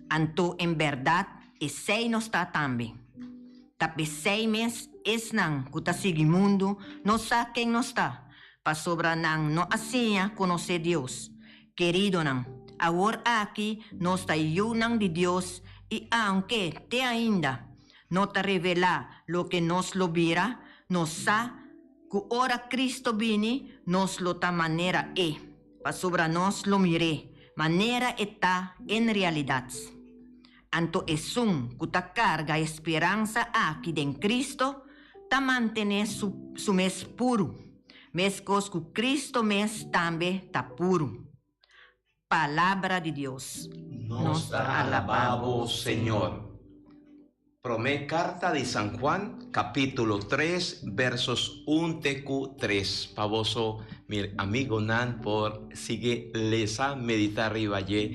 Anto en berdad esei nos ta tambe. Ta p'esei mes esnan cu ta sigui mundu no sa ken nos ta. pasobra nan no a siña konosé Dios. Keridonan, awor aki nos ta yunan di Dios i aunke te ainda no ta revelá loke nos lo bira, nos sa ku ora Kristo bini nos lo ta manera E, pasobra nos lo mir'é manera E ta en realidat. Anto esun ku ta karga e speransa aki den Kristo ta mantené su su mes puru, meskos ku Kristo mes tambe ta puru. Palabra di Dios. Nos ta alabá bo, Señor. Promé karta di San Juan, kapítulo tres, versos un te ku tres. Pa boso, mi amigonan, por sigui lesa, meditá riba dje.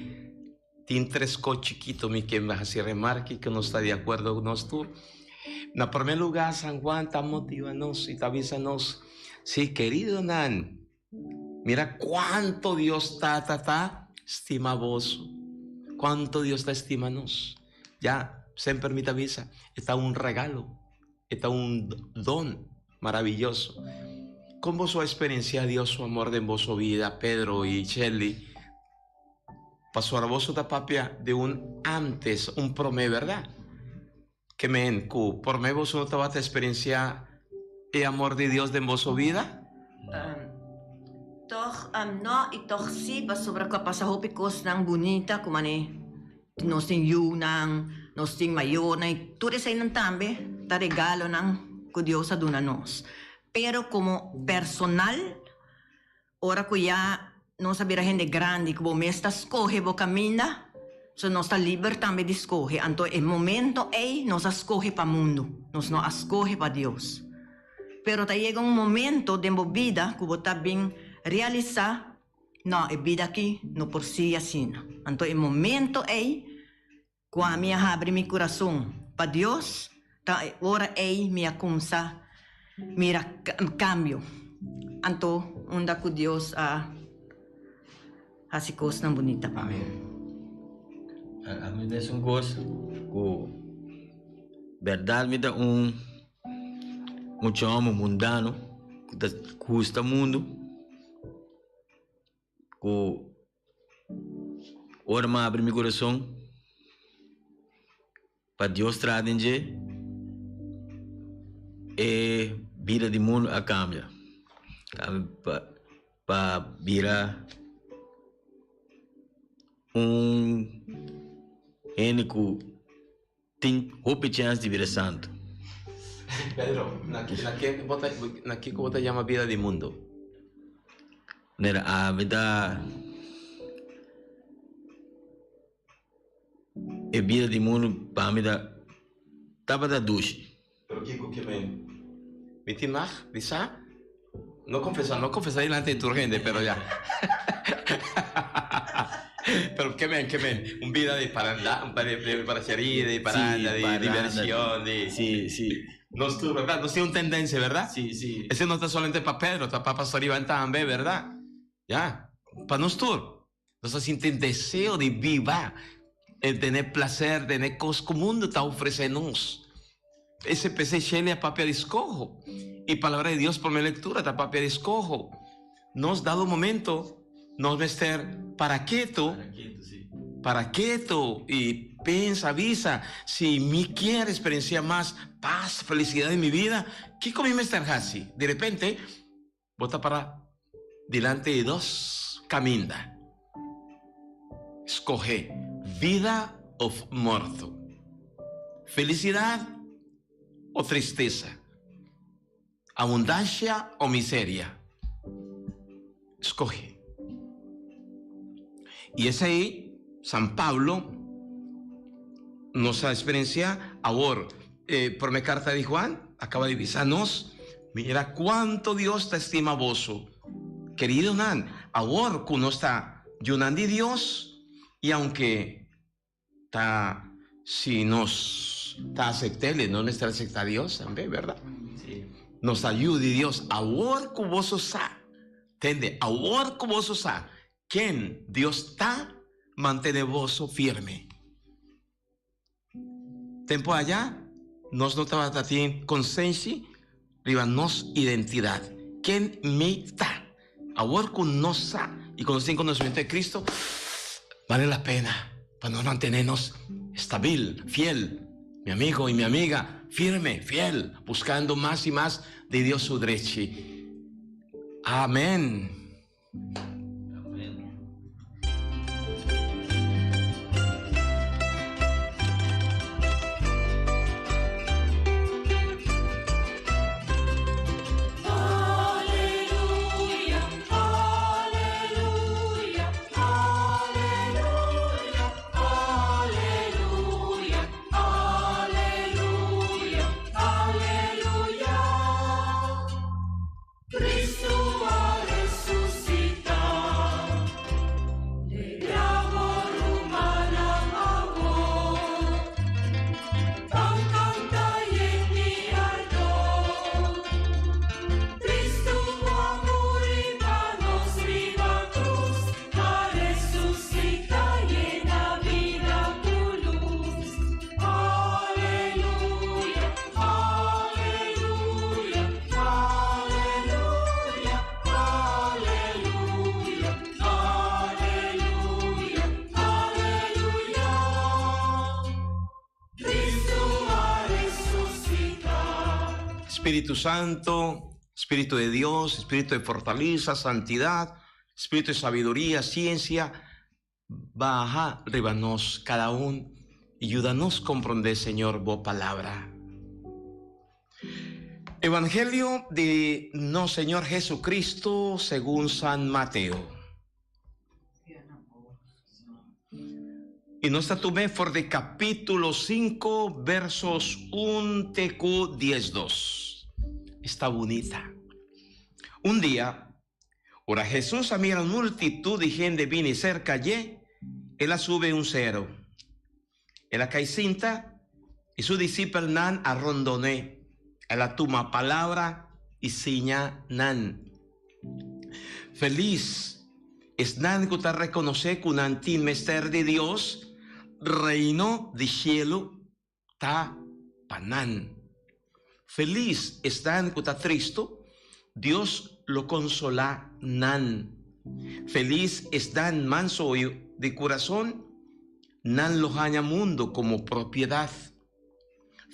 Tin tres kos chikito mi ke hasi remarke ku nos ta di akuerdo ku nos tur. Na promé lugá, San Juan ta motiva nos i ta bisa nos, Sí, keridonan, Mira cuanto Dios Tata ta stima boso. Cuanto Dios ta stima nos. Ya, semper mi ta bisa, e ta un regalo, e ta un don maravilloso. Con boso a experiencia Dios su amor den boso vida, Pedro y Shelly? Pasobra boso ta papia de un antes, un prome, verdad? Ke men ku promé boso no tabata eksperensiá e amor di Dios den boso bida? Tòg nò i tòg sí, pasobra ku a pasa hopi kosnan bunita ku manera nos tin yunan, nos tin mayornan i tur eseinan tambe ta regalonan ku Dios a duna nos. Pero komo personal Ora ku ya nos a bira hende grandi ku bo mes ta skohe bo kaminda, so nos ta liber tambe di skohe. Anto e momento ei nos a skohe pa mundu, nos no a skohe pa Dios. Pero ta yega un momento den bo bida ku bo ta bin realisá, no, e bida aki no por sigui asina. Anto e momento ei Ku ami a habri mi kurason pa Dios, ta e ora ei mi a kumsa mira kambio. Anto unda ku Dios a hasi kosnan bunita pa mi. Ami ta esun kos ku bèrdat mi ta un mucha hòmber mundano ku ta gusta mundu. Ku ora mi abri mi kurason pa Dios traha den dje, e bida di mundu a kambia. Pa pa bira un hende ku tin hopi chèns di bira santu. Pedro, na na ke bo ta na kiko bo ta yama bida di mundu? Mira, ami ta e bida di mundu pa mi ta tabata dushi. Pero kiko ke men mi tin mag di sa? No confesa, no confesa delante di tur hende, pero ya. Pero ke men, ke men, un bida di paranda, un de, de braceria, di paranda, di diversion, di... Sí, sí. Nos tur, verdad? Nos tin un tendencia, verdad? Sí, sí. Ese no ta solamente pa Pedro, ta pa Pastor Iván tambe, verdad? Ya, pa nos tur. Nos ta sinti deseo di biba, e tene placer, tene cos cu mundo ta ofrece nos. Ese p'esey Shelley a papia di scoho. Y Palabra di Dios prome lectura ta papia di scoho. Nos dado momento nos mester para keto, para keto y pensa, bisa, si mi kier experiencia mas paz, felicidad den mi vida, kico mi mester haci? Di repente Bo ta para dilanti di dos kaminda. Skohe vida òf morto, felisidat o tristesa, abundansia o miseria. Skohe. I esei San Pablo nos a eksperensiá awor. E promé karta di Juan a kaba di bisa nos, Mira kuantu Dios ta stima boso. Keridonan, awor ku nos ta yunan di Dios, i aunke ta si nos ta asept'El, nos mester aseptá Dios tambe, bèrdat? Nos ta yu di Dios. Awor ku boso sa, tende, awor ku boso sa ken Dios ta, mantené boso firme. Tempu aya nos no tabata tin konsenshi riba nos identidat, ken mi ta. Awor ku nos sa i ku nos tin konosementu di Kristu, bale la pena pa nos mantené nos stabil, fiel, mi amigo i mi amiga, firme, fiel, buskando mas i mas di Dios su drechi. Amen. Spiritu Santo, Spiritu de Dios, Spiritu de fortaleza, santidad, Spiritu de sabiduría, ciencia, Baha riba nos kada un i yuda nos komprondé, Señor, bo Palabra. Evangelio di nos Señor Jesucristo segun San Mateo. I nos ta tum'é for di capítulo 5, versos 1 te ku 12. Esta bunita. Un dia, Ora Hesus a mira un multitut di hende bini serka dje, el a sube un seru. El a kai sinta, i su disipelnan a rondon'é. El a tuma palabra i siña nan. Felis esnan ku ta rekonosé ku nan tin mester di Dios, Reino di shelu ta pa nan. Felis esnan ku ta tristu, Dios lo konsolá nan. Felis esnan manso di kurason, nan lo haña mundu komo propiedat.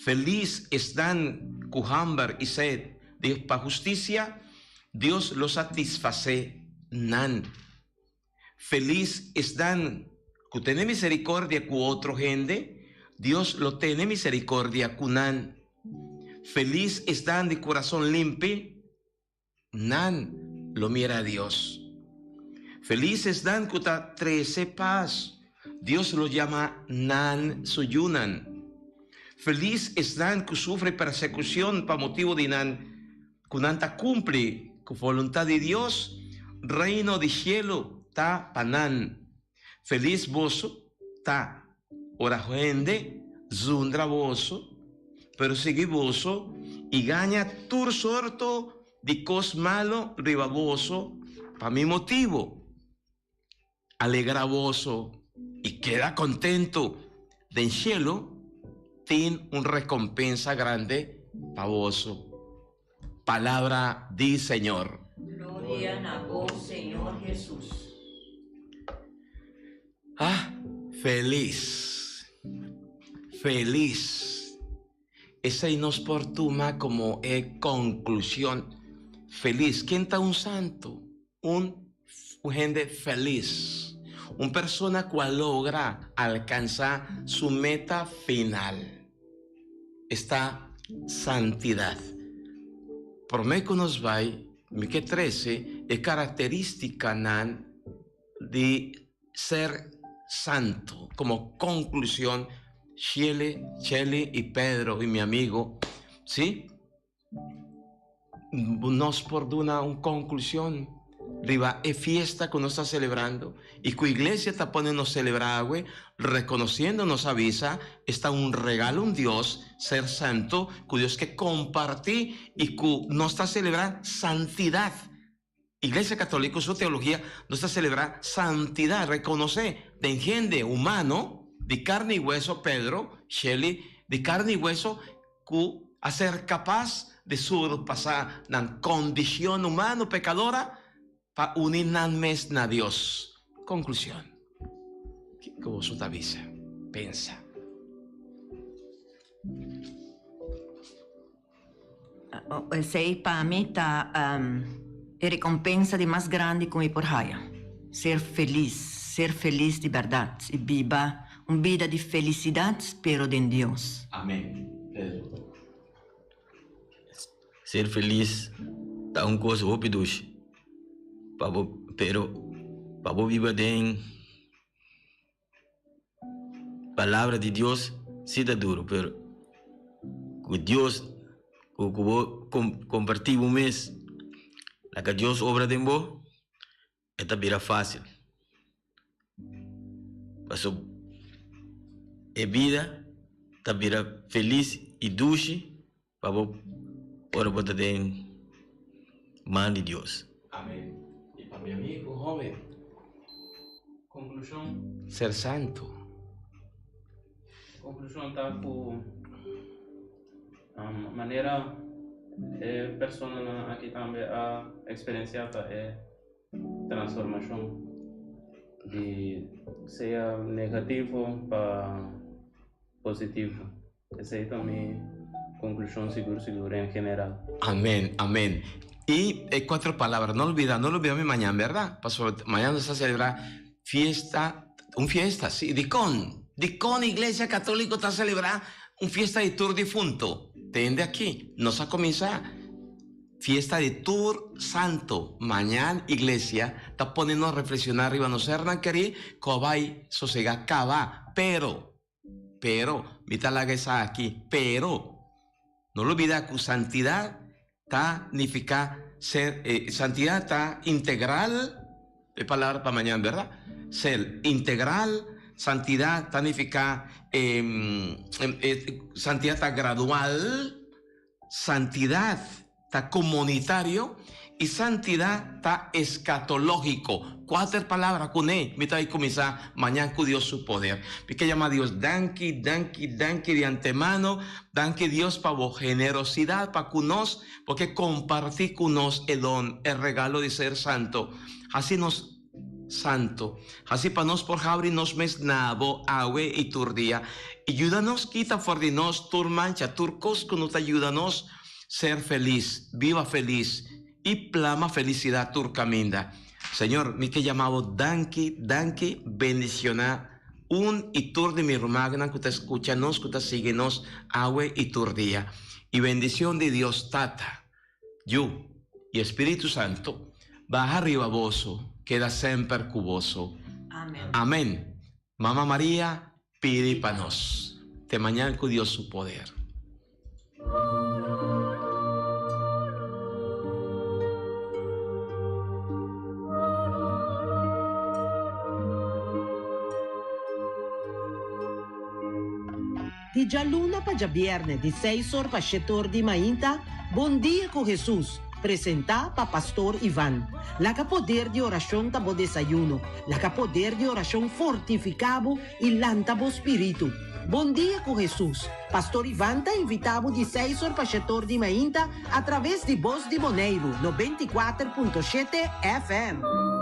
Felis esnan ku hamber i sed di pa hustisia, Dios lo satisfasé nan. Felis esnan ku tene miserikordia ku otro hende, Dios lo tene miserikordia ku nan. Felis esnan di kurason limpi, nan lo mira Dios. Felis esnan ku ta trese pas, Dios lo yama nan su yunan. Felis esnan ku sufri persekushon pa motibu di nan Ku nan ta kumpli ku boluntat di Dios, Reino di shelu ta pa nan. Felis boso ta ora hende zundra boso, persiguí boso i gaña tur sorto di kos malu riba boso pa mi motibu. Alegra boso i keda kontentu, den shelu tin un rekompensa grandi pa boso. Palabra di Señor. Gloria na bo, Señor Hesus. Ah, felis, felis. Esei nos por tuma komo e konklushon. Felis. Ken ta un santu? Un hende felis. Un persona ku a logra alkansá su meta final. Esta santidat. Promé ku nos bai, mi ke trese e karakterístikanan di ser santu. Komo konklushon, Shirley, Shelly i Pedro i mi amigo, sí, nos por duna un konklushon riba e fiesta ku nos ta selebrando i ku iglesia ta pone nos selebrá awe, rekonosiendo nos a bisa esta un regalo un Dios ser santu ku Dios ke kompartí i ku nos ta selebrá santidat. Iglesia Católico su teologia nos ta celebra santidad, reconoce den hende humano di carne y hueso, Pedro, Shelly, di carne y hueso cu a ser capaz di surpasa nan condicion humano pecadora. Pa uni nan mes na Dios. Konklushon, Kiko boso ta bisa? Pensa. Esei pa mi ta e rekompensa di mas grandi ku mi por haya. Ser felis, ser felis di bèrdat i biba un bida di felisidat pero den Dios. Amen. Pedro. Ser felis ta un kos hopi dushi pa bo, pero pa bo biba den palabra di Dios si ta duru, pero ku Dios ku bo komparti bo mes laga Dios obra den bo e ta bira fácil. Pasobra e bida ta bira felis i dushi pa bo ora bo ta den man di Dios. Amen. I pa mi amigo hoben. Konklushon. Ser santu. Konklushon ta ku manera e personanan aki tambe a eksperensiá ta e transformashon di sea negativo pa positivo. Esei ta mi konklushon sigur sigur en general. Amen, amen. Y e cuatro palabra, no olbida, no olbida mi mañan, verdad? Pasobra mañan nos ta celebra fiesta, un fiesta, sí, dicon? Dicon Iglesia Catolico ta celebra un fiesta di tur difunto? Tende aki, nos a cuminsa Fiesta di tur santo mañan iglesia ta pone nos reflexiona riba nos sernan kerí cu a bay sosega caba pero pero mi ta laga esaki pero no lubida cu santidad ta nifica ser santidad ta integral e palabra pa mañan berda ser integral santidad ta nifica santidad ta gradual. Santidad ta comunitario y santidad ta escatológico. Cuater palabra cune mi ta bay cuminsa mañan cu Dios su poder. Mi ke yama Dios danki, danki, danki di antemano. Danki Dios pa bo generosidad pa cu nos, bo ke comparti cu nos e don, e regalo di ser santo. Haci nos. Santo. Hasi pa nos por habri nos mes na bo awe i tur dia. I yuda nos kita for di nos tur mancha, tur kos ku no ta yuda nos ser felis, biba felis i plama felisidat tur kaminda. Señor, mi ke yama bo danki, danki, bendishoná un i tur di mi rumannan ku ta skucha nos, ku ta sigui nos awe i tur dia. I bendishon di Dios Tata, Yu i Espíritu Santo baha riba boso, keda semper ku boso. Amen. Amen. Mama Maria, pidi pa nos. Te mañan ku Dios su poder. Di djaluna pa djabierne di seis or pa shete or di mainta, Bon Dia ku Hesus, presentá pa Pastor Ivan. Laga poder di orashon ta bo desayuno, laga poder di orashon fortifiká bo i lanta bo spiritu. Bon Dia ku Hesus, Pastor Ivan ta invitá bo di seis or pa shete or di mainta atraves di Bos di Boneiru, 94.7 FM.